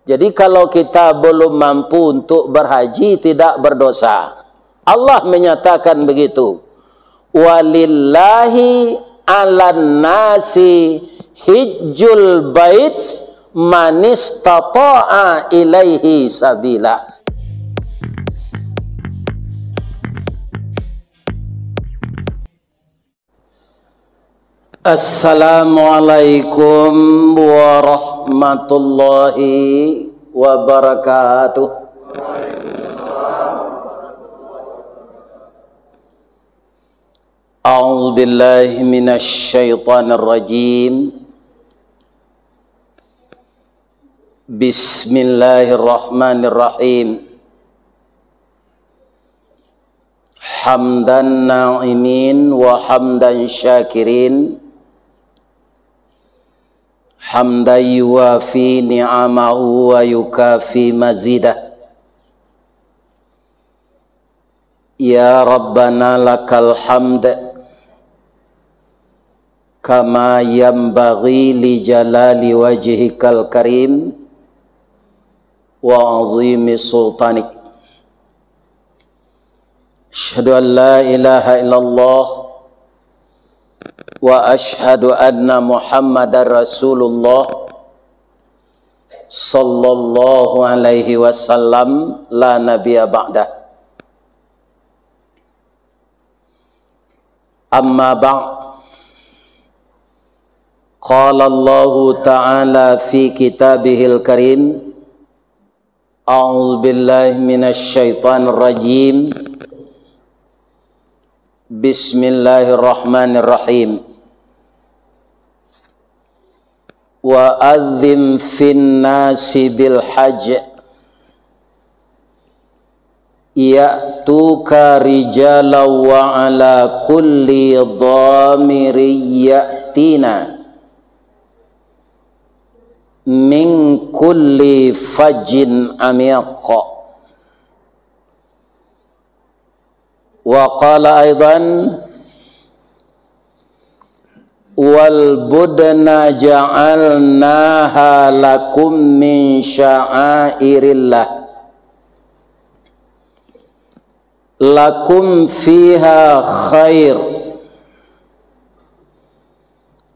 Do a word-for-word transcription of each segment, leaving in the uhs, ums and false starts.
Jadi, kalau kita belum mampu untuk berhaji, tidak berdosa. Allah menyatakan begitu, "Walillahi 'alan nasi hijjul bait manistata'a ilaihi sabila." Assalamualaikum warahmatullahi wabarakatuh. A'udzubillahi minasyaitonirrajim. Bismillahirrahmanirrahim. Hamdan na'imin wa hamdan syakirin, hamdan yuwafi ni'amahu wa yukafi mazidah. Ya Rabbana, lakal hamd, kama yanbaghi li jalali wajhikal karim wa azimi sultanik. Asyhadu an la ilaha illallah wa asyhadu anna Muhammadar Rasulullah sallallahu alaihi wasallam, la nabiyya ba'dah. Amma ba'd. Qala Allahu ta'ala fi kitabihil karim, a'udzubillahi minasyaitonirrajim. Bismillahirrahmanirrahim. Wa adzim fin nasi bil hajj ya'tuka rijalan wa ala kulli dhamirin ya'tina min kulli fajjin amiq. Wa qala aidan, "Wal budna ja'alnaha lakum min sya'airillah, lakum fiha khair,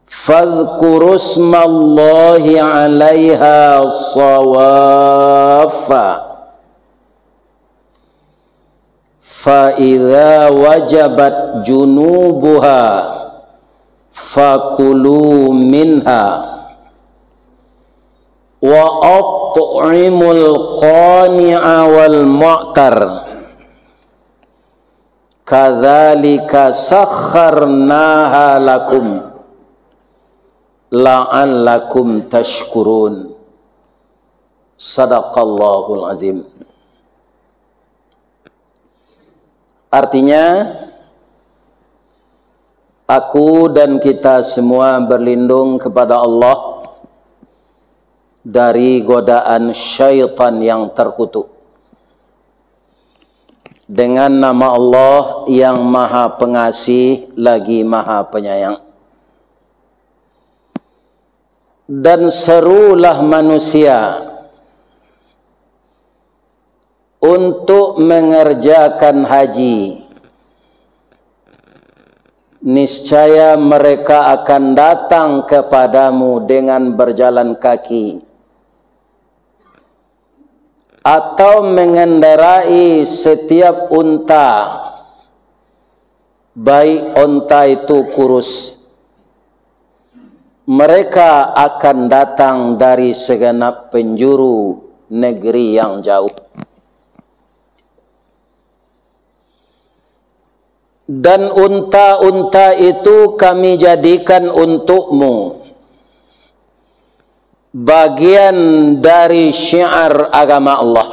fadhkurusmallahi 'alaiha shawaffa." Fa idza wajabat junubuha, fakulu minha, wa at'imul qani'a wal mu'tar, kadzalika sakharnaha lakum, la'allakum tashkurun. Sadaqallahul azim. Artinya, aku dan kita semua berlindung kepada Allah dari godaan syaitan yang terkutuk, dengan nama Allah yang Maha Pengasih lagi Maha Penyayang. Dan serulah manusia untuk mengerjakan haji, niscaya mereka akan datang kepadamu dengan berjalan kaki, atau mengendarai setiap unta, baik onta itu kurus. Mereka akan datang dari segenap penjuru negeri yang jauh. Dan unta-unta itu Kami jadikan untukmu bagian dari syiar agama Allah.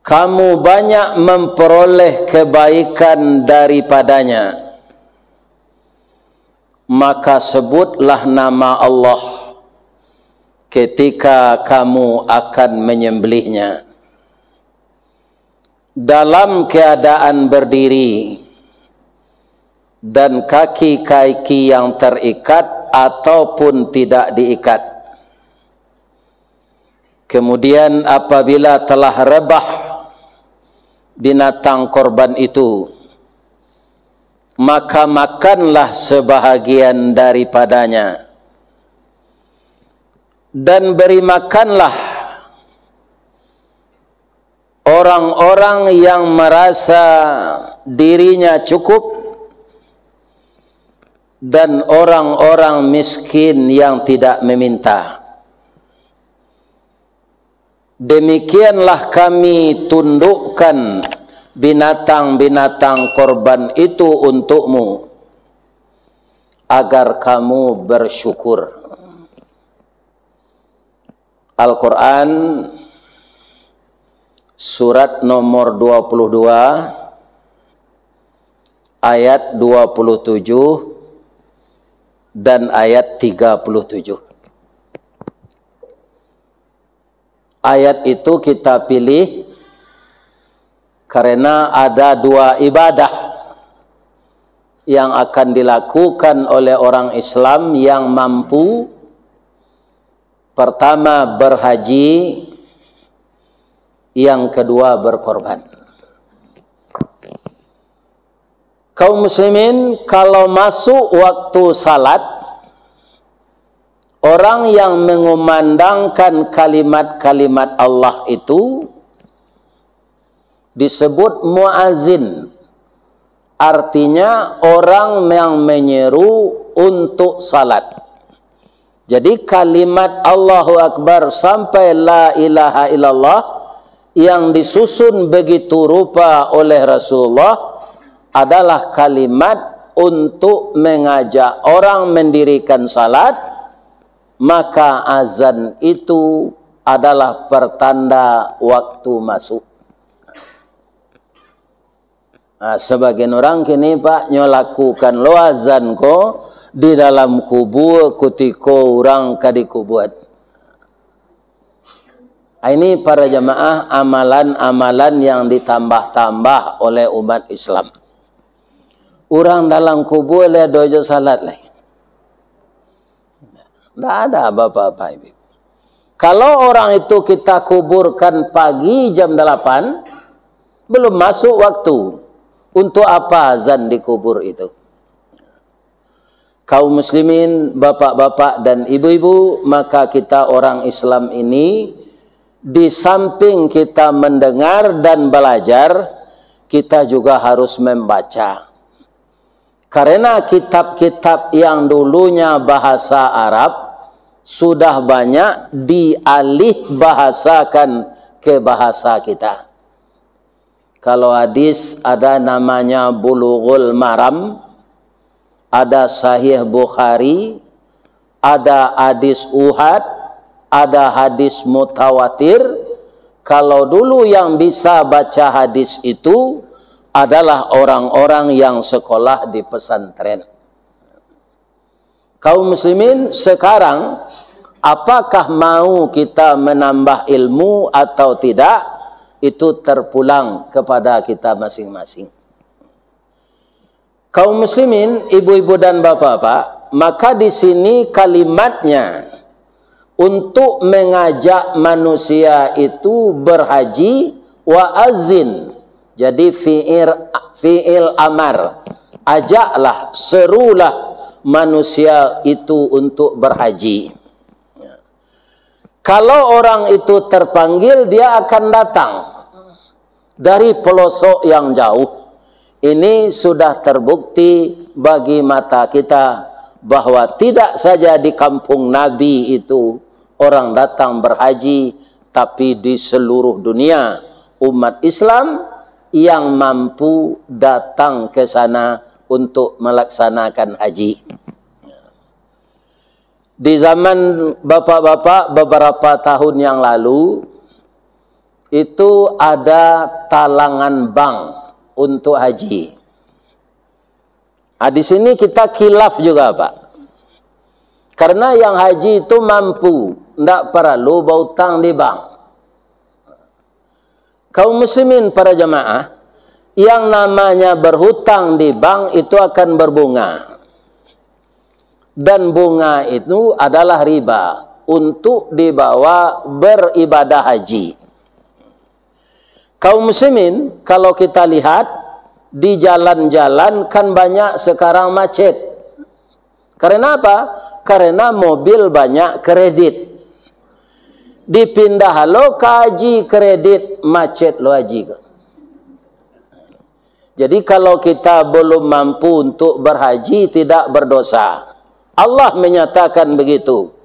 Kamu banyak memperoleh kebaikan daripadanya, maka sebutlah nama Allah ketika kamu akan menyembelihnya, dalam keadaan berdiri, dan kaki-kaki yang terikat ataupun tidak diikat. Kemudian apabila telah rebah binatang korban itu, maka makanlah sebahagian daripadanya, dan beri makanlah orang-orang yang merasa dirinya cukup, dan orang-orang miskin yang tidak meminta. Demikianlah Kami tundukkan binatang-binatang korban itu untukmu, agar kamu bersyukur. Al-Quran, surat nomor dua puluh dua, ayat dua puluh tujuh dan ayat tiga puluh tujuh. Ayat itu kita pilih karena ada dua ibadah yang akan dilakukan oleh orang Islam yang mampu. Pertama, berhaji, yang kedua, berkorban. Kaum muslimin, kalau masuk waktu salat, orang yang mengumandangkan kalimat-kalimat Allah itu disebut muazin, artinya orang yang menyeru untuk salat. Jadi, kalimat Allahu Akbar sampai la ilaha illallah yang disusun begitu rupa oleh Rasulullah adalah kalimat untuk mengajak orang mendirikan salat, maka azan itu adalah pertanda waktu masuk. Nah, sabagian urang kini, Pak, nyo lakukan lo azan ko di dalam kubua kutiko urang ka dikubuan. Ah, ini para jamaah amalan-amalan yang ditambah-tambah oleh umat Islam. Urang dalam kubua lai ado jo salat lai. Ndak ada bapak-bapak, ibu. Kalau orang itu kita kuburkan pagi jam dalapan, belum masuk waktu. Untuk apa azan dikubur itu? Kaum muslimin, bapak-bapak dan ibu-ibu, maka kita orang Islam ini, di samping kita mendengar dan belajar, kita juga harus membaca. Karena kitab-kitab yang dulunya bahasa Arab sudah banyak dialih bahasakan ke bahasa kita. Kalau hadis, ada namanya Bulughul Maram, ada Sahih Bukhari, ada hadis Uhad, ada hadis mutawatir. Kalau dulu yang bisa baca hadis itu adalah orang-orang yang sekolah di pesantren. Kaum muslimin, sekarang, apakah mau kita menambah ilmu atau tidak, itu terpulang kepada kita masing-masing. Kaum muslimin, ibu-ibu dan bapak-bapak, maka di sini kalimatnya untuk mengajak manusia itu berhaji, wa azin. Jadi fi'il, fi'il amar. Ajaklah, serulah manusia itu untuk berhaji. Kalau orang itu terpanggil, dia akan datang dari pelosok yang jauh. Ini sudah terbukti bagi mata kita bahwa tidak saja di kampung Nabi itu orang datang berhaji, tapi di seluruh dunia umat Islam yang mampu datang ke sana untuk melaksanakan haji. Di zaman bapak-bapak beberapa tahun yang lalu, itu ada talangan bank untuk haji. Ah, di sini kita khilaf juga, Pak. Karena yang haji itu mampu, ndak perlu bautang di bank. Kaum muslimin, para jamaah, yang namanya berhutang di bank itu akan berbunga. Dan bunga itu adalah riba. untuk dibawa beribadah haji. Kaum muslimin, kalau kita lihat, di jalan-jalan kan banyak sekarang macet. Karena apa? Karena mobil banyak kredit. Dipindah lo ka haji kredit, macet lo haji ko. Jadi, kalau kita belum mampu untuk berhaji, tidak berdosa. Allah menyatakan begitu,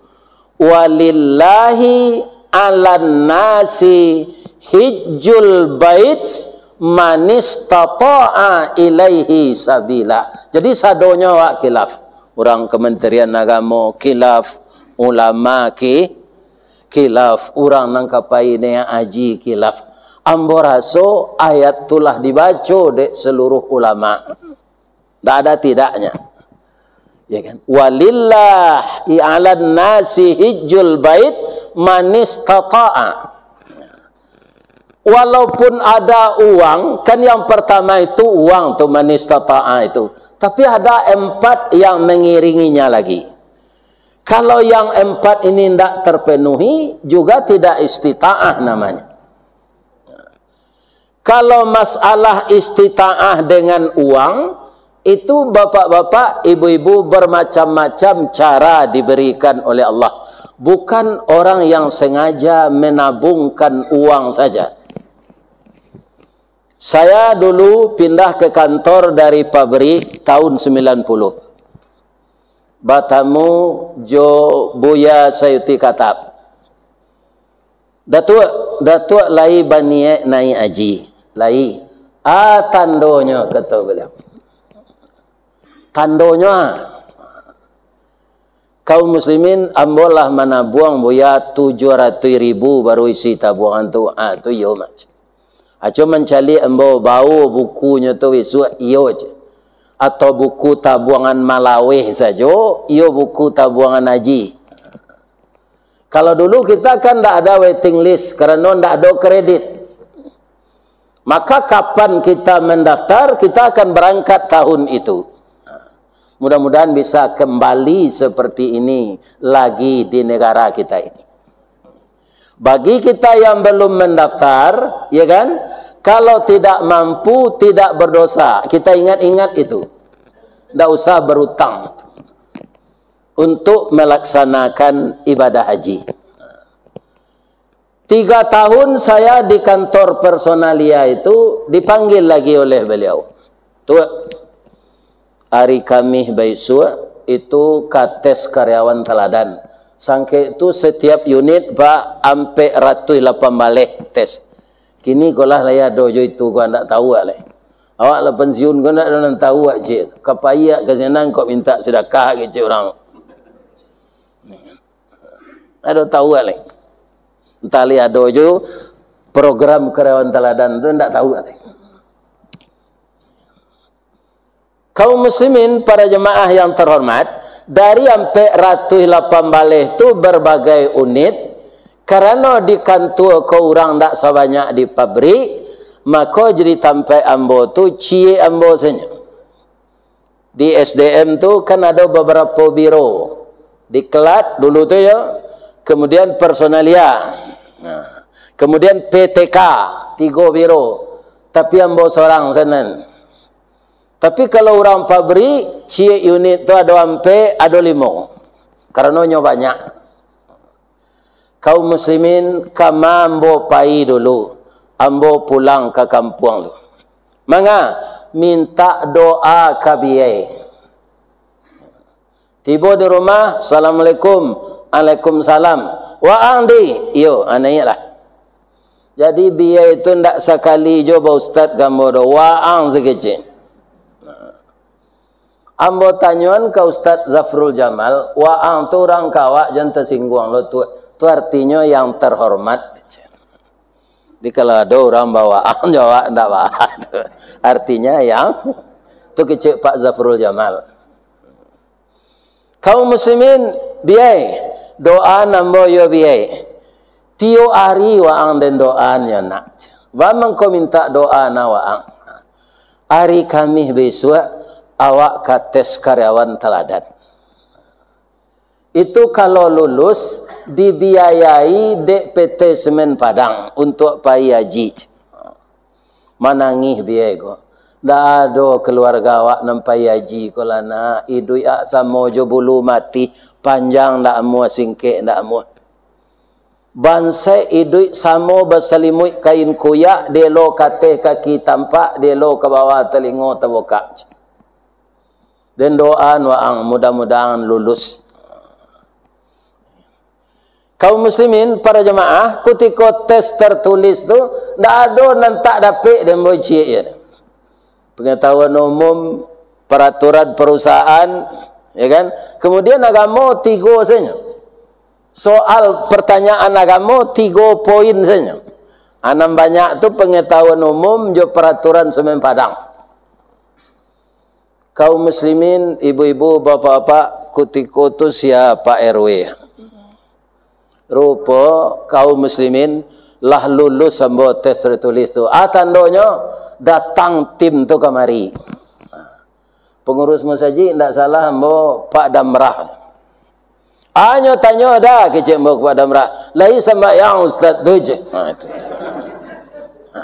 "Walillahi 'alan nasi hijjul bait manistata'a ilaihi sabila." Jadi, sadonyo awak khilaf. Urang Kementerian Agamo khilaf, ulama ki-, khilaf, urang nan ka pai naiak haji khilaf. Ambo raso ayat tu lah dibaco dek seluruh ulama. Ndak ada tidaknya. Ya kan? "Walillahi 'alan nasi hijjul bait manistata'a." Walaupun ada uang, kan yang pertama itu uang tu, manistata'a itu. Tapi ada empat yang mengiringinya lagi. Kalau yang empat ini ndak terpenuhi, juga tidak istita'ah namanya. Kalau masalah istita'ah dengan uang, itu bapak-bapak, ibu-ibu, bermacam-macam cara diberikan oleh Allah. Bukan orang yang sengaja menabungkan uang saja. Saya dulu pindah ke kantor dari pabrik tahun sembilan puluh. Batamu jo Buya Sayuti Katap. "Datuak, Datuak lai baniaik naiak haji?" "Lai." "Ah, tandonyo," kato baliau. "Tandonyo, ah." "Kaum muslimin, ambo lah manabuang, Buya, tujuah ratuih ribu baru isi tabuangan tu." "Ah, tu iyo, Mak." Aco mancaliak ambo, bao bukunyo tu isuak, iyo je. Atau buku tabuangan malaweh sajo, iyo buku tabuangan haji. Kalau dulu kita kan ndak ada waiting list, karano ndak ado kredit. Maka kapan kita mendaftar, kita akan berangkat tahun itu. Mudah-mudahan bisa kembali seperti ini lagi di negara kita ini. Bagi kita yang belum mendaftar, ya kan, kalau tidak mampu, tidak berdosa. Kita ingat-ingat itu. Ndak usah berutang untuk melaksanakan ibadah haji. Tiga tahun saya di kantor personalia itu dipanggil lagi oleh beliau. Tu, hari Kamih baisuak itu ka tes karyawan teladan. Sangkek tu setiap unit, Pak, ampek ratuih lapan baleh tes. Kini ko lah lai ado jo itu, ko ndak tahu lai. Awak lah pensiun, ko ndak ado nan tahu, Cik. Ka pai ka sinan, kok minta sedekah, kecek urang. Ado tahu lai. Entah lai ado jo program karyawan teladan tu, ndak tahu lai. Kaum muslimin, para jemaah yang terhormat, dari ampek ratuih lapan baleh tu berbagai unit, karano di kantua ko urang ndak sabanyak di pabrik, mako jadi tampek ambo tu ciek ambo sajo. Di S D M tu kan ado babarapo biro. Diklat dulu tu yo, kemudian personalia, nah, kemudian P T K, tigo biro. Tapi ambo sorang sanan. Tapi kalau urang pabrik, ciek unit tu ado ampek, ado limo. Karano nyo banyak. Kaum muslimin, kama ambo pai dulu, ambo pulang ka kampuang dulu. Manga, mintak doa ka biyai. Tibo di rumah, "Assalamualaikum." "Waalaikumsalam." "Waang di?" "Iyo." "Ah, naiaklah." Jadi biyai tu ndak sakali jo ba ustad ka ambo do, waang sakecek. Ambo tanyoan ka Ustaz Zafrul Jamal, waang tu urang ka awak, jan tasingguang lo tu, tu artinyo yang terhormat. Jadi kalau ado urang bawaang jo awak, ndak baa tu. Artinyo yang tu kecek Pak Zafrul Jamal. Kaum muslimin, biyai, doaan ambo yo biyai. Tiok ari waang den doaan yo nak. Ba mangko mintak doa na waang. Ari Kamih bisuak, awak ka tes karyawan taladan. Itu kalau lulus, Dibiayai dek P T Semen Padang untuak pai haji. Manangih biai ko. Ndak ado kaluarga awak nan pai haji ko lah, nak. Iduik ak samo jo bulu mati, panjang ndak amuah, singkek ndak amuah. Bansaik iduik samo basalimuik kain kuyak, dielo ka ateh kaki tampak, dielo ka bawah talingo tabukak. Den doaan waang, mudah-mudahan lulus. Kaum muslimin, para jamaah, kutiko tes tertulis tu, ndak ado nan tak dapek den boh ciek je. Pengetahuan umum, peraturan perusahaan, ya kan? Kemudian agamo tigo sajo. Soal pertanyaan agamo tigo poin sajo. Nan banyak tu pengetahuan umum jo peraturan Semen Padang. Kaum muslimin, ibu-ibu, bapak-bapak, kutiko tu sia Pak R W. Rupo kaum muslimin lah lulus ambo tes tertulis tu. Ah, tandonyo datang tim tu kamari. Pengurus masajik, ndak salah ambo Pak Damrah. Anyo tanyo dah kecek ambo ka Pak Damrah. Lai sambahyang ustaz tu je. Ha, itu. Ha.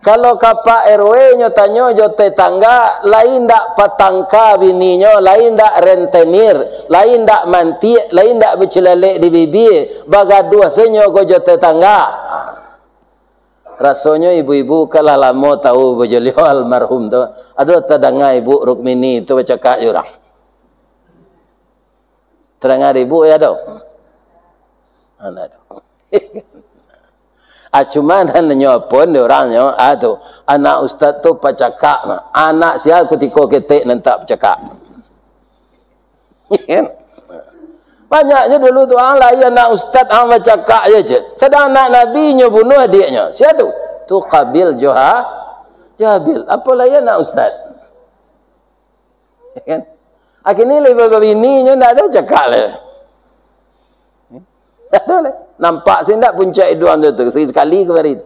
Kalau ka Pak R W nyo tanyo jo tetangga, lai ndak patangka bininyo, lai ndak rentenir, lai ndak mantiak, lai ndak bacilalek di bibia, bagaduah sajo ko jo tetangga. Rasonyo ibu-ibu kan lah lamo tahu bajolio almarhum tu. Ado tadanga ibu Rukmini tu bacakak jo urang? Tadanga dek ibu, yo ado? Ado. Ah, cuma nan nyo pun di urang nyo, ah, tu, anak ustaz tu pacakak mah. Anak sia kutiko ketek nan tak pacakak? Kan? Banyak je dulu tu, ah, lai anak ustaz, ah, bacakak je, cek. Sadang anak Nabi nyo bunuh adiaknyo. Sia tu? Tu Qabil jo Ha-, jo Habil. Apo lai anak ustaz? Kan? Akhirnyo lai babini nyo ndak ado cakak lai. Ndak ado lai. Nampak se ndak puncak iduang tu, tu sakali kamari tu.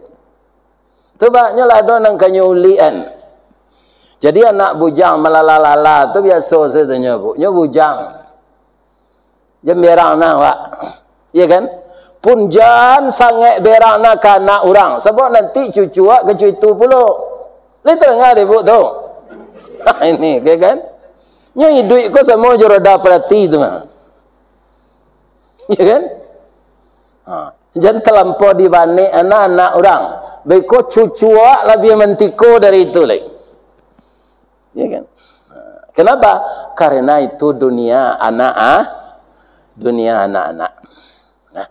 Tu banyak lah ado nan kanyo ulikan. Jadi anak bujang malala-lala tu biaso se tu nyo, Bu. Nyo bujang. Jan berang na awak. Iya kan? Pun jan sangaik berang na ka anak urang. Sabab nanti cucu awak ka cuitu pulo. Lai tadanga dek ibu tu? Ini, iya kan? Nyo iduik ko samo jo roda parati tu mah. Iya kan? Ha. Jan talampau dibanek anak-anak urang. Beko cucu awak labiah mantiko dari itu lai. Ya kan? Kenapa? Karena itu dunia anak, ah, dunia anak-anak. Nah,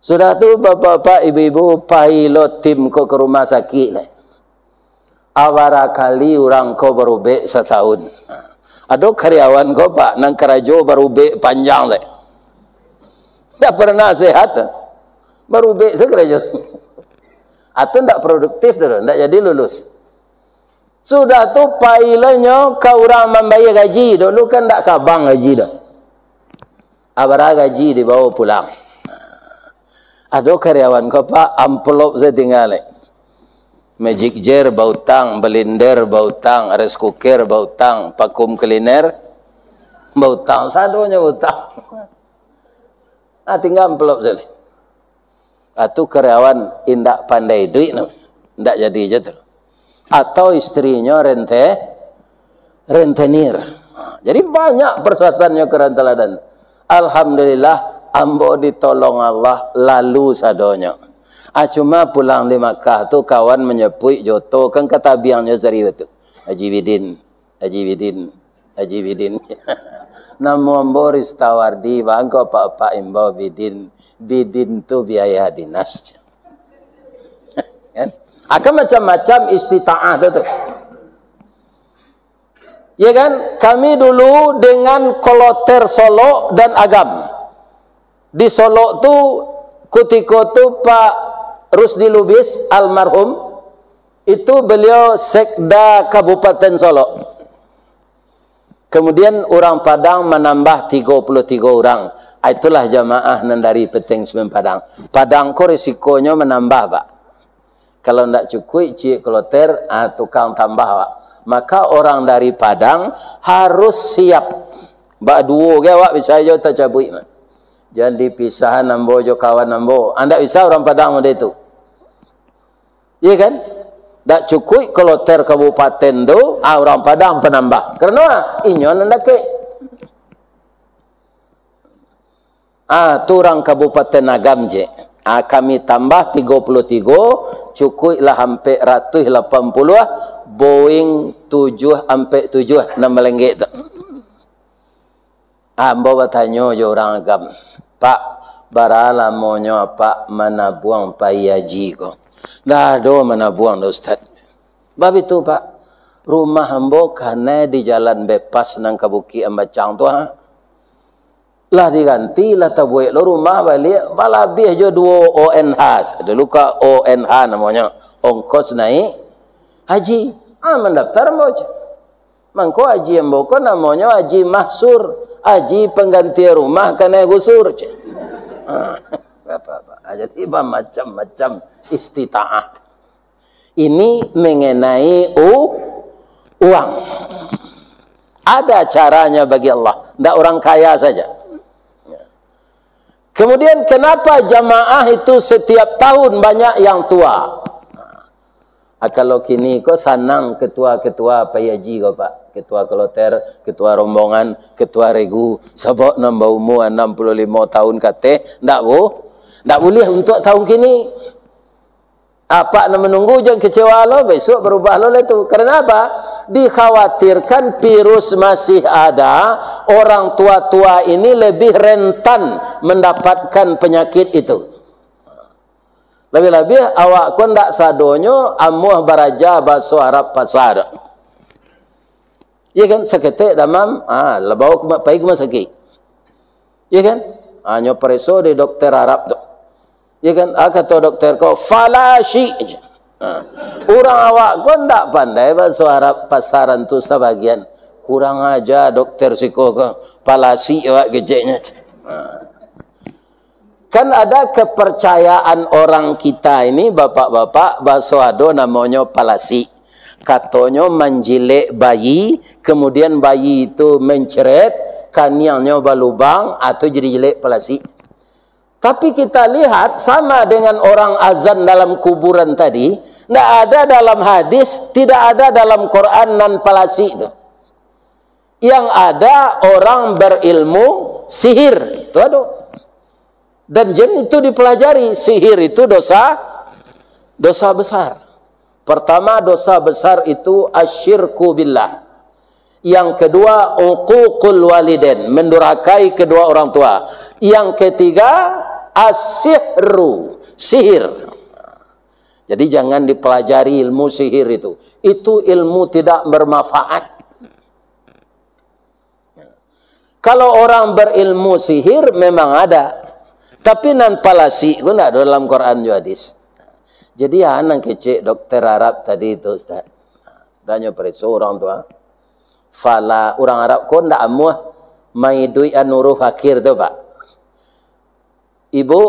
sudah tu, bapak-bapak, ibu-ibu, pai lo tim ko ka rumah sakik lai. Abarah kali urang ko barubek satahun. Ado karyawan ko, Pak, nan karajo barubek panjang lai. Ndak pernah sehat. Barubek se karajo. Atau ndak produktif tu, ndak jadi lulus. Sudah tu, pai lo nyo ka urang mambayia gaji. Dulu kan ndak ka bank gaji doh. Abarah gaji dibawa pulang. Ado karyawan ko, Pak, amplop se tingga lai. Magic Jar bautang, blender bautang, rice cooker bautang, vacuum cleaner bautang, sadonyo utang. Ah, tingga amplop se lai. Ah, tu karyawan indak pandai iduik no. Indak jadi je tu. Atau istrinyo rente-, rentenir. Jadi banyak persyaratannya karyawan teladan. Alhamdulillah, ambo ditolong Allah lalu sadonyo. Ah, cuma pulang di Makkah tu kawan manyapuik joto kan ka tabiangnyo sari tu. Haji Bidin, Haji Bidin, Haji Bidin. Namo ambo Ristawardi, bang ko apak-apak imbau Bidin. Bidin tu biaya dinas. Kan? Akan macam-macam istitaah tu, tu. Ya kan? Kami dulu dengan Kloter Solok dan Agam. Di Solok tu, kutiko tu Pak Rusdi Lubis, almarhum, itu beliau sekda Kabupaten Solok. Kemudian urang Padang manambah tigo puluah tigo urang. Ah, itulah jamaah nan dari Peteng Semen Padang. Padang ko risikonyo manambah, Pak. Kalau ndak cukuik ciek kloter, ah, tukang tambah awak. Maka orang dari Padang harus siap. Bak duo ge awak bisa jo tacabuik mah. Jan dipisahan ambo jo kawan ambo. Andak bisa urang Padang model tu. Iya kan? Dak cukuik kloter kabupaten tu, ah, urang Padang panambah. Karano inyo nan dakek. Ah, tu urang Kabupaten Agam je. Ah, kami tambah tigo puluah tigo, cukuiklah ampek ratuih lapan puluah Boeing tujuah ampek tujuah nan malenggek tu. Ambo batanyo jo urang Agam, "Pak, bara lamonyo Apak manabuang pai haji ko?" "Ndak ado manabuang doh, Ustaz." "Bab itu, Pak, rumah ambo kanai di jalan bypass nan ka Bukik Ambacang tu, ha. Lah diganti, lah tabuek lo rumah baliak, balabiah jo duo O N H." Dulu ka O N H namonyo, ongkos naik haji. Ah, mandaftar ambo, ceh. Mangko haji ambo ko namonyo Haji Mahsur, haji pangganti rumah kanai gusur, ceh. Ah, apa-apa. Ah, jadi bamacam-macam istitaah. Ini mengenai u-, uang. Ada caranya bagi Allah, ndak orang kaya saja. Kemudian, kenapa jamaah itu setiap tahun banyak yang tua? Ah, kalau kini ko sanang ketua-ketua pai haji ko, Pak. Ketua kloter, ketua rombongan, ketua regu. Sabab nan baumua anam puluah limo tahun ka ateh, ndak bu-, ndak buliah untuak tahun kini. Apak nan manunggu, jan kecewa lo, besok barubah lo lah tu. Karena apa? Dikhawatirkan virus masih ada, orang tua-tua ini lebih rentan mendapatkan penyakit itu. Labiah-labiah awak ko ndak sadonyo amuah baraja baso Arab pasar. Iya kan? Saketek damam, ah, lah bawa ka ma-, pai ka rumah sakik. Iya kan? Ah, nyo pareso di dokter Arab tu. Iya kan? Ah, kato dokter ko, "Falasi." Ah. Urang awak ko ndak pandai baso Arab pasaran tu sabagian. "Kurang aja dokter siko ko, palasi awak," keceknyo. Ah. Kan ada kepercayaan orang kita ini, bapak-bapak, baso ado namonyo palasi. Katonyo manjilek bayi, kemudian bayi itu mencret, kaniangnyo balubang, atau jadi jilek palasi. Tapi kita lihat, sama dengan orang azan dalam kuburan tadi, ndak ada dalam hadis, tidak ada dalam Quran nan palasi tu. Yang ada orang berilmu sihir. Itu ado. Dan jin itu dipelajari. Sihir itu dosa, dosa besar. Pertama, dosa besar itu asyirku billah. Yang kedua, uququl walidain, mendurhakai kedua orang tua. Yang ketiga, asihru, sihir. Jadi, jangan dipelajari ilmu sihir itu. Itu ilmu tidak bermanfaat. Kalau orang berilmu sihir, memang ada. Tapi nan palasi ko ndak ado dalam Quran jo hadis. Jadi, ah, nan kecek dokter Arab tadi tu, Ustaz. Danyo pareso urang tu, ah. Fala, urang Arab ko ndak amuah maiduikan huruf akhir tu, Pak. Ibu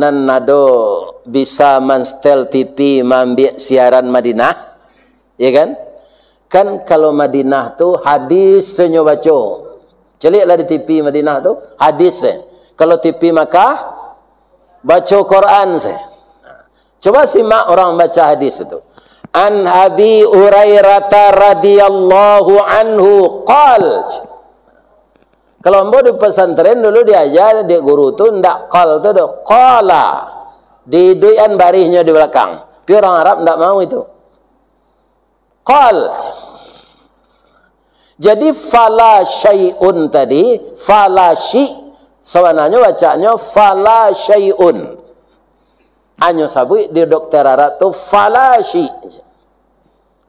nan ado bisa manstel T V maambiak siaran Madinah, ya kan? Kan kalau Madinah tu hadis se nyo baco. Caliaklah di T V Madinah tu, hadis se. Kalau T V Makkah, baco Quran se. Coba simak orang baca hadis tu. An Abi Hurairah radhiyallahu anhu qal. Kalau ambo di pesantren dulu diaja dek guru tu, ndak qal tu doh, qala. Diiduikan barihnyo di balakang. Tapi urang Arab ndak mau itu. Qal. Jadi, fala syai'un tadi, fala syi', sabananyo bacanyo fala syai'un. Anyo sabuik di dokter Arab tu fala syi'.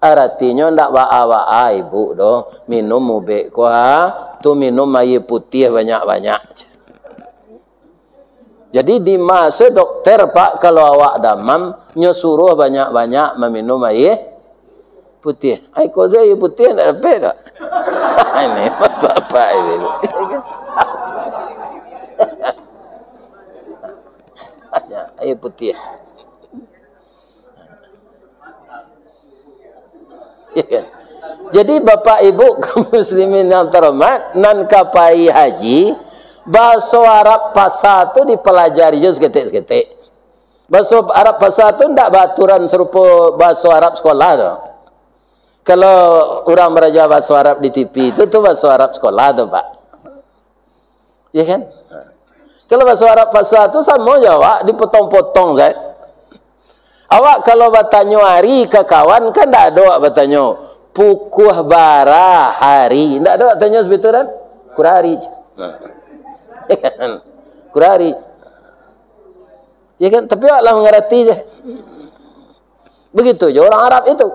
Aratinyo ndak baa-baa, Ibu, doh. Minum ubek ko, ha. Tu minum aia putiah banyak-banyak. Jadi, di maso dokter, Pak, kalau awak damam, nyo suruah banyak-banyak maminum aia putiah. Ai, ko se aia putiah ndak dapek doh. Ini bapak ini. Aia putiah. Jadi, Bapak Ibu kaum muslimin yang terhormat, nan ka pai haji, Bahaso Arab pasa tu dipalajari jo saketek-saketek. Bahaso Arab pasa tu ndak baaturan sarupo bahaso Arab sekolah tu. Kalau urang baraja bahaso Arab di T V tu, tu bahaso Arab sekolah tu, Pak. Ya kan? Kalau bahaso Arab pasa tu samo jo awak dipotong-potong sajo. Awak kalau batanyo ari ka kawan, kan ndak ado awak batanyo, "Pukua bara ari?" Ndak ado awak tanyo sabitu kan? Kurang ari. Nah. Ya kan? Kurang ari. Ya kan? Tapi awak lah mangarati sajo. Begitu jo urang Arab itu.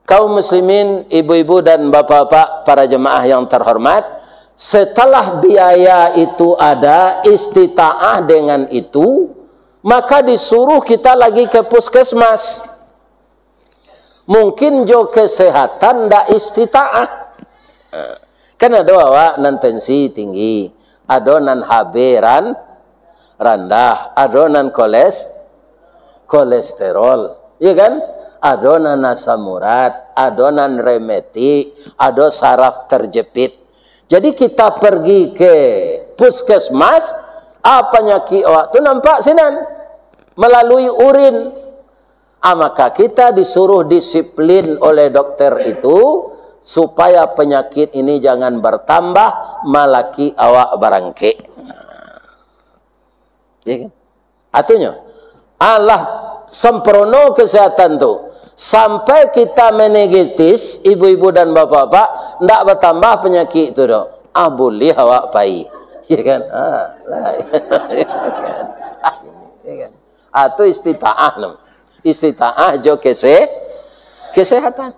Kaum muslimin, ibu-ibu dan bapak-bapak, para jemaah yang terhormat, setelah biaya itu ada, istitaah dengan itu, maka disuruh kita lagi ke puskesmas. Mungkin jo kesehatan ndak istitaah. Kan ado awak nan tensi tinggi, ado nan H B ran-, randah, ado nan koles-, kolesterol, iya kan? Ado nan asam urat, ado nan rematik, ado saraf terjepit. Jadi kita pergi ke puskesmas, ah, panyakik awak tu nampak sinan, melalui urin. Ah, maka kita disuruh disiplin oleh dokter itu, supaya penyakit ini jangan bertambah, malaki awak barangkek. Ya kan? Artinyo, alah sempurno kesehatan tu. Sampai kita meningitis, ibu-ibu dan bapak-bapak, ndak bertambah penyakit tu doh. Ah, boleh awak pai. Ya kan? Ah, lah. Ya kan? Ah, tu istitaah nam. Istitaah jo kese-, kesehatan.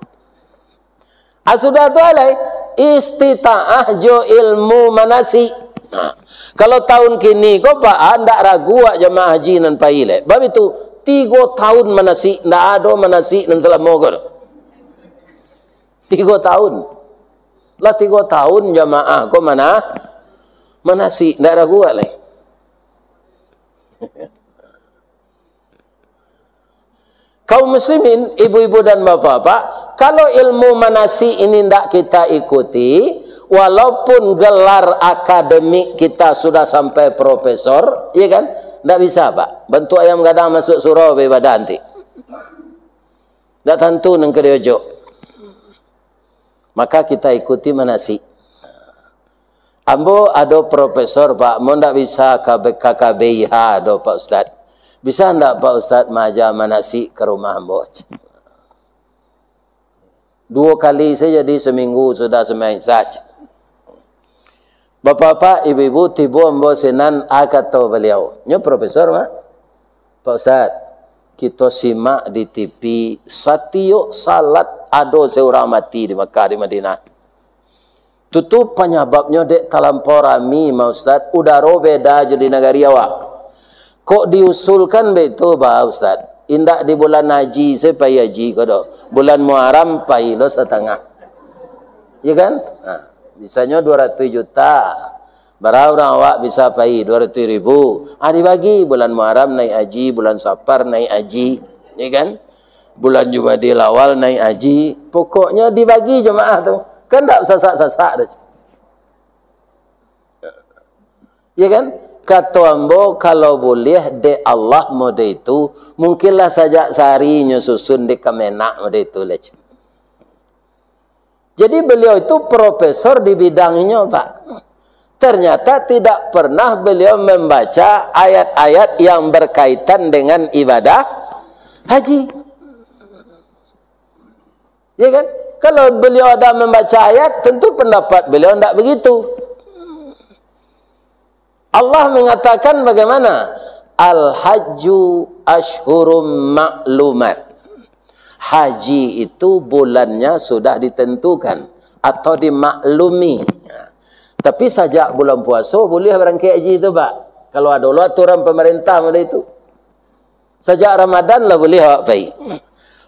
Ah, sudah tu alai, istitaah jo ilmu manasik. Nah, kalau tahun kini ko, Pak, ah, ndak ragu awak jamaah haji nan pai lai. Bab itu, tigo tahun manasik, ndak ado manasik nan salamo ko doh. Tigo tahun. Lah tigo tahun jamaah ko mana-, manasik, ndak ragu awak lai. Kaum muslimin, ibu-ibu dan bapak-bapak, kalau ilmu manasik ini ndak kita ikuti, walaupun gelar akademik kita sudah sampai profesor, iya kan? Ndak bisa, Pak. Bantuak ayam gadang masuk surau baibadah nanti. Ndak tantu nan ka diojok. Maka kita ikuti manasik. Ambo ado profesor, Pak, ambo ndak bisa ka B-, ka K B I H doh, Pak Ustaz. Bisa ndak, Pak Ustaz, maaja manasik ka rumah ambo? Duo kali sajo, jadi saminggu sudah sumbayang Isya. Bapak-bapak, ibu-ibu, tibo ambo sinan, a kato baliau. Nyo profesor, Mak. Pak Ustaz, kito simak di T V, satiok salat ado se urang mati di Makkah, di Madinah. Tu, tu panyababnyo dek talampau rami, Mak Ustaz, udaro beda jo di nagari awak. Kok diusulkan baitu, Pak Ustaz? Indak di bulan haji se pai haji ko doh. Bulan Muharram pai lo satangah. Ya kan? Ha, misalnyo duo ratuih juta. Bara urang awak bisa pai? Duo ratuih ribu. Ah, dibagi, bulan Muharram naik haji, bulan Safar naik haji, ya kan? Bulan Jumadil Awal naik haji. Pokoknyo dibagi jamaah tu. Kan ndak sasak-sasak tu. Ya kan? Kato ambo, kalau buliah dek Allah mode itu, mungkinlah sajak sahari nyo susun di Kemenag mode itu lah. Jadi, beliau itu profesor di bidang inyo, Pak. Ternyata tidak pernah beliau membaca ayat-ayat yang berkaitan dengan ibadah haji. Ya kan? Kalau beliau ada membaca ayat, tentu pendapat beliau ndak begitu. Allah mengatakan bagaimana? "Al-hajju ashhurum ma'lumat." Haji itu bulannya sudah ditentukan atau dimaklumi. Tapi sajak bulan puaso buliah barangkek haji tu, Pak. Kalau ado lo aturan pamarintah model itu. Sajak Ramadan lah buliah awak pai.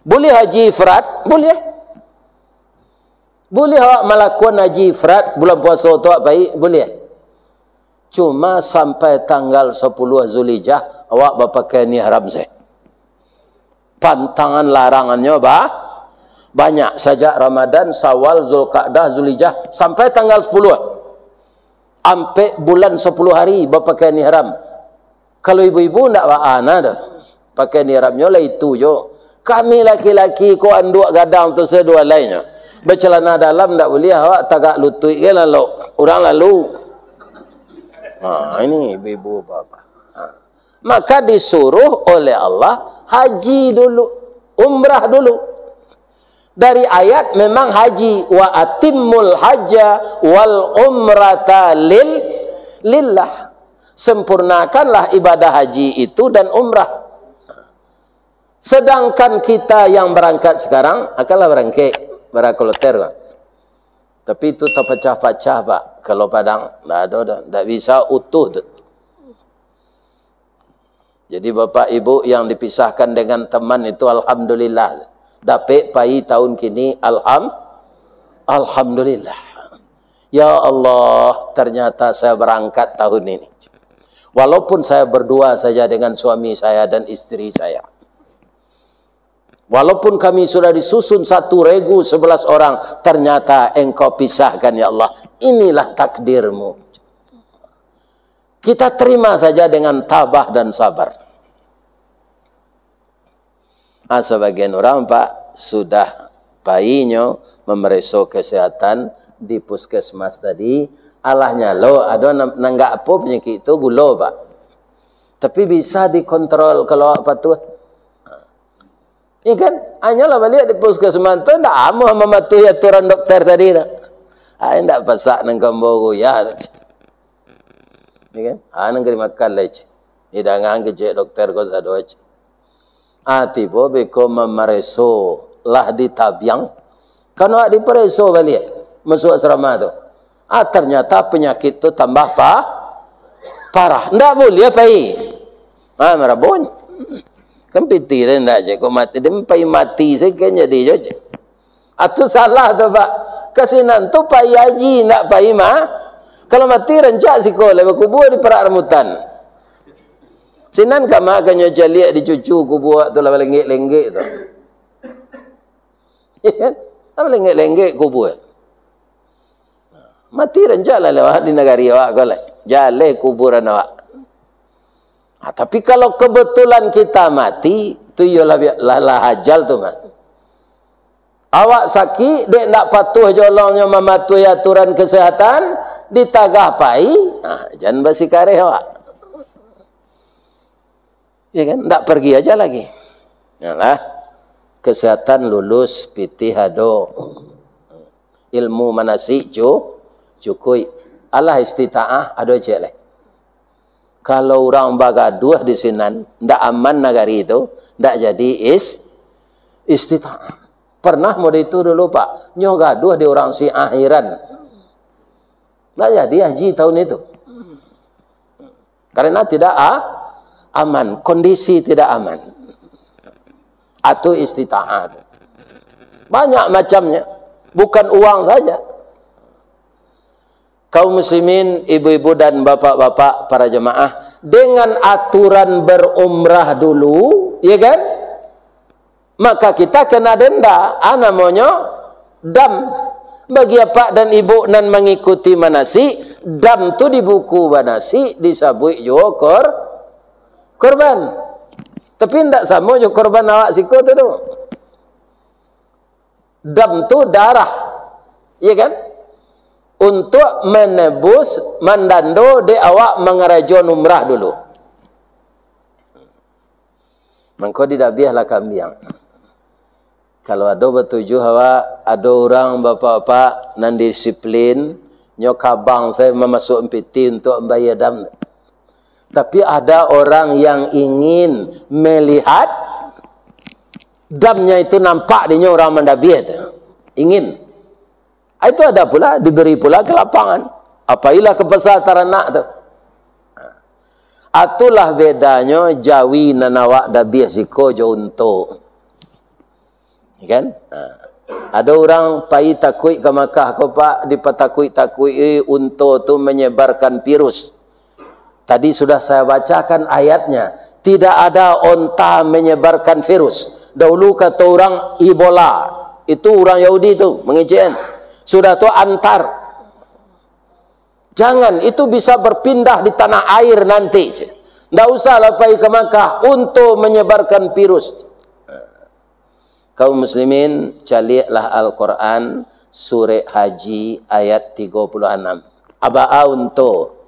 Buliah haji ifrad, buliah. Buliah awak malakuan haji ifrad bulan puaso tu awak pai, buliah. Cuma sampai tanggal sapuluah Zulhijjah, awak bapakaian ihram se. Pantangan larangannyo ba-, banyak. Sajak Ramadan, Syawal, Zulkaadah, Zulhijjah, sampai tanggal sapuluah. Ampek bulan sapuluah hari bapakaian ihram. Kalau ibu-ibu ndak baa na doh. Pakaian ihramnyo lah itu jo. Kami laki-laki ko anduak gadang tu sadualainyo. Bacelana dalam ndak buliah, awak tagak lutuik ge lalok. Urang lalu. Ha, ini ibu-ibu bapak-bapak. Ha. Maka disuruh oleh Allah haji dulu, umrah dulu. Dari ayat memang haji, "Wa atimmul hajja wal umrata lil-, lillah." Sempurnakanlah ibadah haji itu dan umrah. Sedangkan kita yang berangkat sekarang, akanlah berangkat, bara kloter, Pak. Tapi itu tapacah-pacah, Pak. Kalau Padang, ndak ado doh, ndak bisa utuh tu. Jadi, Bapak Ibu yang dipisahkan dengan teman itu, alhamdulillah. Dapek pai tahun kini, alham-, alhamdulillah. Ya Allah, ternyata saya berangkat tahun ini. Walaupun saya berdua saja dengan suami saya dan istri saya. Walaupun kami sudah disusun satu regu sebelas orang, ternyata Engkau pisahkan, ya Allah. Inilah takdir-Mu. Kita terima saja dengan tabah dan sabar. Ah, sabagian urang, Pak, sudah painyo mamareso kesehatan di puskesmas tadi, alahnya lo, ado nan, nanggak apo panyakik tu, gulo, Pak. Tapi bisa dikontrol kalau awak patuah. Iya kan? Hanyolah baliak di puskesmas tu, ndak amuah mamatuhi aturan dokter tadi tu. Ai, ndak pasak nan kambau guyah tu. Iya kan? Ah, nan ka dimakan lai, cik. Hidangan kecek dokter ko sado, cik. Ah, tibo beko mamareso, lah ditabiang. Kan awak dipareso baliak, masuak asrama tu. Ah, ternyata panyakik tu tambah pa-, parah. Ndak buliah pai. Ah, marabonyo. Kan pitih dah ndak je, kok mati. Dia pai mati saja kan jadi je. Ah, tu salah tu, Pak. Ka sinan tu pai haji, ndak pai ma-, kalau mati rancak siko, lah bakubua di parak rambutan. Sinan ka ma kanyo caliak di cucu kubua tu lah balenggek-lenggek tu. Ya kan? Lah balenggek-lenggek kubua. Mati rancak lah lewat di nagari awak ko lah. Jaleh kuburan awak. Ah, tapi kalau kebetulan kita mati, tu iyolah bi-, lah, lah ajal tu, mah. Awak sakik, dek ndak patuah jolongnyo mamatuhi aturan kesehatan, ditagah pai, ah, jan basikareh awak. Ya kan? Ndak pergi aja lagi. Yalah. Kesehatan lulus, pitih ado. Ilmu manasik cu-, cukuik. Alah istitaah ado cek leh. Kalau urang bagaduah di sinan, ndak aman nagari tu, ndak jadi is-, istitaah. Pernah mode itu dulu, Pak. Nyo gaduah di urang Syiah Iran. Ndak jadi haji tahun itu. Karena tidak a-, aman, kondisi tidak aman. Atau istitaah. Banyak macamnya. Bukan uang saja. Kaum muslimin, ibu-ibu dan bapak-bapak, para jemaah, dengan aturan berumrah dulu, ya kan? Maka kita kena denda, ah, namonyo dam. Bagi apak dan ibu nan mangikuti manasik, dam tu di buku manasik disabuik juo kor-, korban. Tapi ndak samo jo korban awak siko tu, tu. Dam tu darah. Iya kan? Untuk menebus, mandando dek awak mangarajoan umrah dulu. Mangko didabiahlah kambiang. Kalau ado batujuh awak, ado urang bapak-bapak nan disiplin, nyo kabang sajo mamasuakan piti untuak mambayia dam. Tapi ada orang yang ingin melihat damnya itu nampak dinyo urang mandabiah tu. Ingin. Ah, itu ada pula, diberi pula ke lapangan. Apailah ke pasar taranak tu. Itulah bedanyo jawi nan awak dabiah siko jo unto. Ya kan? Ha. Ada orang pai takuik ka Makkah ko, Pak, dipatakuik-takuik, eh, unto tu menyebarkan virus. Tadi sudah saya bacakan ayatnya. Tidak ada onta menyebarkan virus. Dahulu kata orang Ebola. Itu orang Yahudi tu, mengecekan. Sudah tu antar. Jangan, itu bisa berpindah di tanah air nanti. Ndak usahlah pai ka Makkah unto manyebarkan virus. Kaum muslimin, caliaklah Al-Quran, Surat Haji ayat tigo puluah anam. Abaa unto.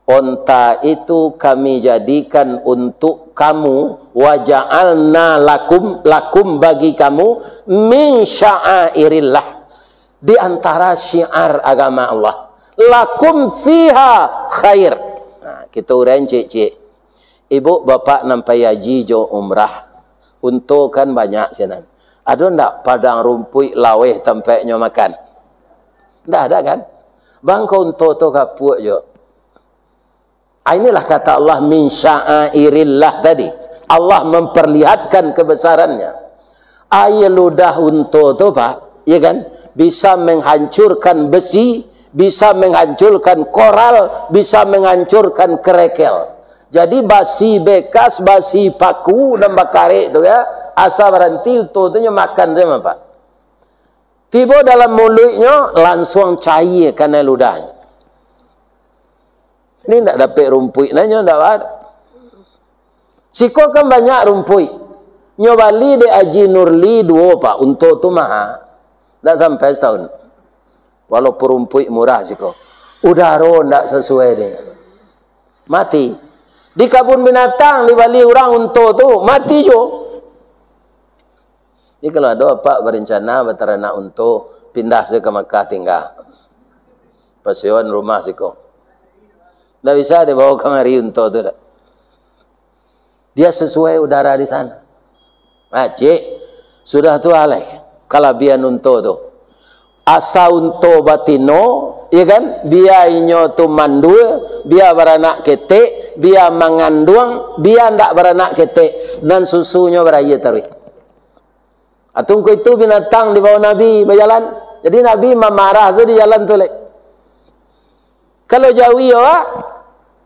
Onta itu Kami jadikan untuk kamu, wa ja'alna lakum, lakum bagi kamu, min sya'airillah, di antara syiar agama Allah. Lakum fiha khair. Nah, kita uraian ciek-ciek. Ibu bapak nan pai haji jo umrah, unto kan banyak sinan. Ado ndak padang rumpuik laweh tampeknyo makan? Ndak ada kan? Bangko unto tu kapuak jo. Ah, inilah kata Allah, min sya'airillah tadi. Allah memperlihatkan kebesarannya. Aia ludah unto tu, Pak, ya kan, bisa menghancurkan besi, bisa menghancurkan koral, bisa menghancurkan kerekel. Jadi basi bekas, basi paku nan bakarek tu ya, asa baranti unto tu nyo makan sajo, Pak. Tibo dalam muluiknyo, lansuang caia kanai ludahnyo. Ini ndak dapek rumpuik nanyo, ndak ba-, siko kan banyak rumpuik. Nyo bali dek Haji Nurli duo, Pak, unto tu maha. Ndak sampai satahun. Walaupun rumpuik murah siko. Udaro ndak sasuai dengan. Mati. Di kabun binatang dibali urang unto tu, mati juo. Jadi kalau ado apak berencana bataranak unto, pindah sajo ka Makkah tingga. Pasewan rumah siko. Ndak bisa dibawa kamari unto tu, dak. Dia sesuai udara di sana. Nah, cik, sudah tu alai kalabihan unto tu. Asa unto batino, ya kan, bia inyo tu mandul, bia baranak ketek, bia manganduang, bia ndak baranak ketek, nan susunyo baraia taruih. Atungku itu binatang dibawa Nabi bajalan. Jadi Nabi mamarah sajo di jalan tu, lek. Kalau jawi awak,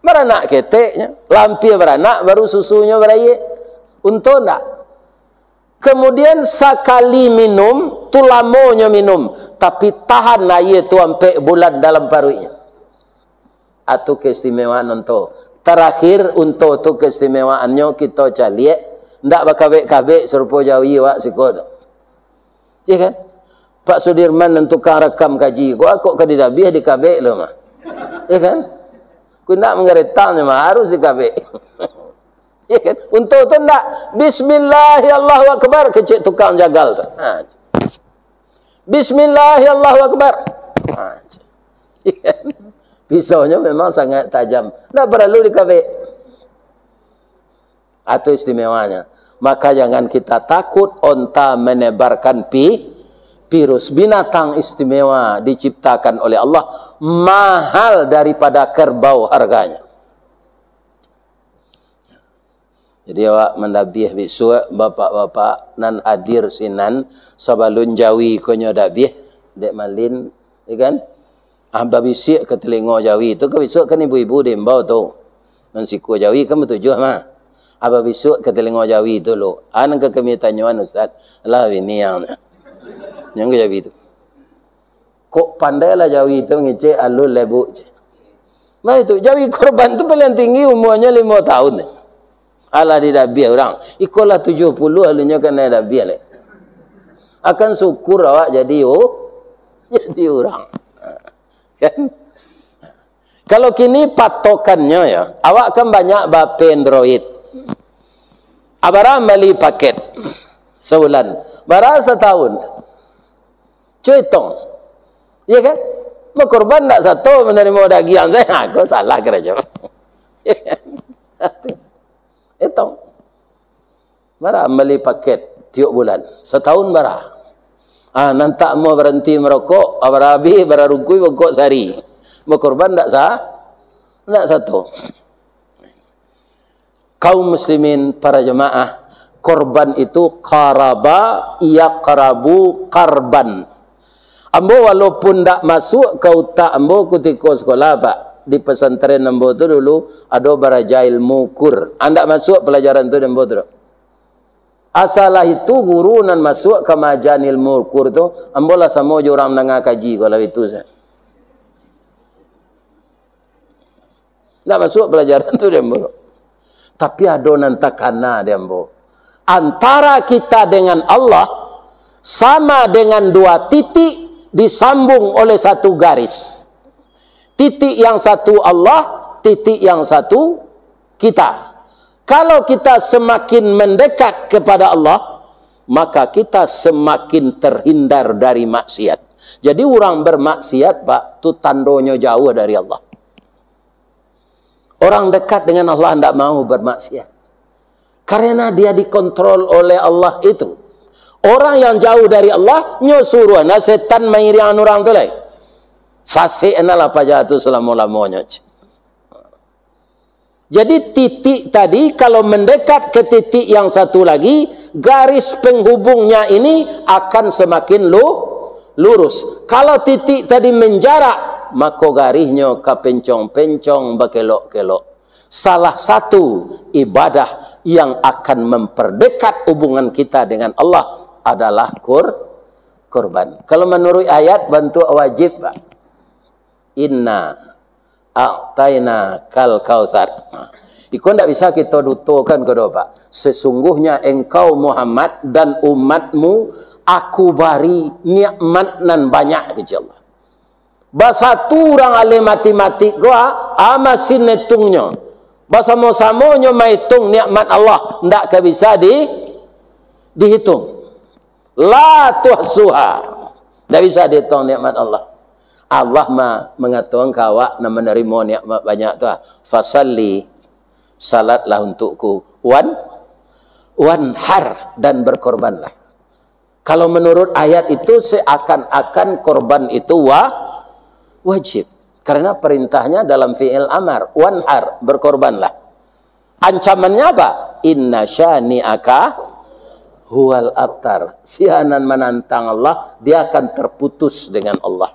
baranak keteknyo, lampia baranak, baru susunyo baraia. Unto ndak. Kemudian sakali minum, tu lamonyo minum, tapi tahan aia tu ampek bulan dalam paruiknyo. Atu keistimewaan unto. Tarakhir, unto tu keistimewaannyo kito caliak, ndak bakabek-kabek sarupo jawi awak siko tu. Iya kan? Pak Sudirman nan tukang rakam kaji ko, kok ka didabiah dikabek lo mah. Iya kan? Ku ndak manggaretang nyo mah, harus dikabek. Iya kan? Unto tu ndak, "Bismillah, Allahu Akbar," kecek tukang jagal tu. Ha. "Bismillah, Allahu Akbar." Ha. Iya kan? Pisaunyo memang sangat tajam. Ndak paralu dikabek. Atau istimewanya. Maka jangan kita takut onta menebarkan pi-, virus. Binatang istimewa diciptakan oleh Allah, mahal daripada kerbau harganya. Jadi awak mandabiah bisuak, bapak-bapak nan hadir sinan, sabalun jawi ko nyo dabiah, dek malin, ya kan? Ah, babisiak ka talingo jawi tu, ka bisuak kan ibu-ibu diimbau tu. Nan siko jawi kan batujuah mah. Ah, babisuak ka talingo jawi tu lo. Ah, nan ka kami tanyoan, Ustaz. Lah, bini yang, yang ka jawi tu. Kok pandailah jawi tu ngecek alun lebuk, cek. Nah, itu, jawi korban tu paling tinggi umurnyo limo tahun. Alah didabiah urang. Iko lah tujuah puluah alunnyo kanai dabiah, lek. Akan syukur awak jadi, oh, jadi urang. Kan? Kalau kini patokannyo ya, awak kan banyak ba-P Android. Abara mambali paket sabulan? Bara satahun? Cuitong. Iya kan? Bakorban ndak sato manarimo dagiang sajo. Ha, ko salah karajo. Iya kan? Etong. Bara mambali paket tiok bulan? Satahun bara? Ah, nan tak mau baranti marokok, ah, bara abih, bara rungkui, bongkok sari. Bakorban ndak sa-, ndak sato. Kaum muslimin, para jemaah, korban itu qaraba yaqrabu qarban. Ambo walaupun ndak masuak ka utak ambo kutiko sekolah, Pak, di pesantren ambo tu dulu ado baraja ilmu kur. Ah, ndak masuak pelajaran tu di ambo tu doh. Asalah itu guru nan masuak ka maaja ilmu kur tu, ambo lah samo jo urang mandanga kaji ko lah itu sa. Ndak masuk pelajaran tu di ambo. Tapi ado nan takana di ambo. Antara kita dengan Allah sama dengan dua titik disambung oleh satu garis. Titik yang satu Allah, titik yang satu kita. Kalau kita semakin mendekat kepada Allah, maka kita semakin terhindar dari maksiat. Jadi, urang bermaksiat, Pak, tu tandonyo jauah dari Allah. Orang dekat dengan Allah ndak mau bermaksiat. Karena dia dikontrol oleh Allah itu. Orang yang jauh dari Allah, nyo suruah nah setan mairiangan urang tu lai. Sasek nah lah paja tu selamo-lamonyo. Jadi, titik tadi kalau mendekat ke titik yang satu lagi, garis penghubungnya ini akan semakin lu-, lurus. Kalau titik tadi menjarak, mako garihnyo ka pencong-pencong, bakelok-kelok. Salah satu ibadah yang akan memperdekat hubungan kita dengan Allah adalah kur-, kurban. Kalau menurut ayat, bantuak wajib, Pak. Inna a'taina kal kautsar. Nah, iko ndak bisa kito dutokan ko doh, Pak. Sesungguhnya engkau, Muhammad, dan umatmu, Aku bari nikmat nan banyak, kecek Allah. Basatu urang ahli matematik ko, ah, ah, masin netungnyo. Basamo-samonyo maitung nikmat Allah, ndak ka bisa di-, dihitung. La tuhsuha. Ndak bisa dihitung nikmat Allah. Allah ma-, mangatokan ka awak nan manarimo nikmat banyak tu, ah, "Fasalli, salatlah untukku, wan, wanhar, dan berkorbanlah." Kalau menurut ayat itu, seakan-akan korban itu wa-, wajib. Karena perintahnya dalam fi'il amar, "Wanhar, berkorbanlah." Ancamannya apa? "Inna syani'aka huwal abtar." Sia nan manantang Allah, dia akan terputus dengan Allah.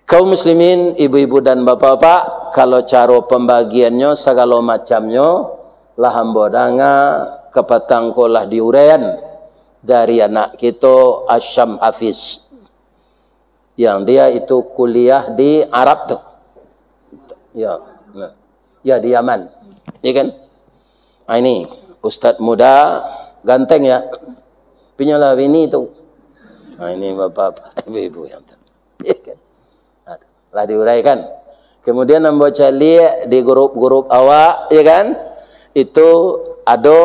Kaum muslimin, ibu-ibu dan bapak-bapak, kalau caro pambagiannyo, sagalo macamnyo, lah ambo danga, kapatang ko lah diuraian dari anak kito, Asyam Hafiz. Yang dia itu kuliah di Arab tu. Ya, nah. Ya, di Yaman. Ya kan? Ah, ini, ustaz muda, ganteng ya. Punyolah bini tu. Ah, ini bapak-bapak, ibu-ibu yang tu. Ya kan? Nah, lah diuraikan. Kemudian ambo caliak di grup-grup awak, ya kan? Itu ado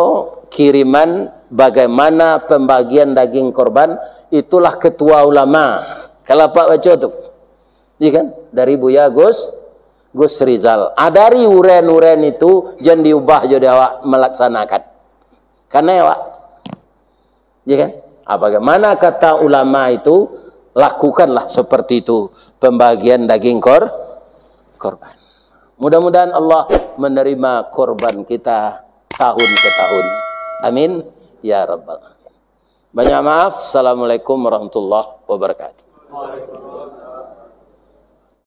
kiriman bagaimana pembagian daging korban, itulah ketua ulama. Kalau Apak baco tu. Ya kan? Dari Buya Gus, Gus Rizal. Ah, dari uren-uren itu, jan diubah jo dek awak melaksanakan. Kanai awak. Ya kan? Ah, bagaimana kata ulama itu, lakukanlah seperti itu pembagian daging kor-, korban. Mudah-mudahan Allah menerima korban kita tahun ke tahun. Amin. Ya Rabbal Alamin. Banyak maaf. Assalamualaikum warahmatullahi wabarakatuh.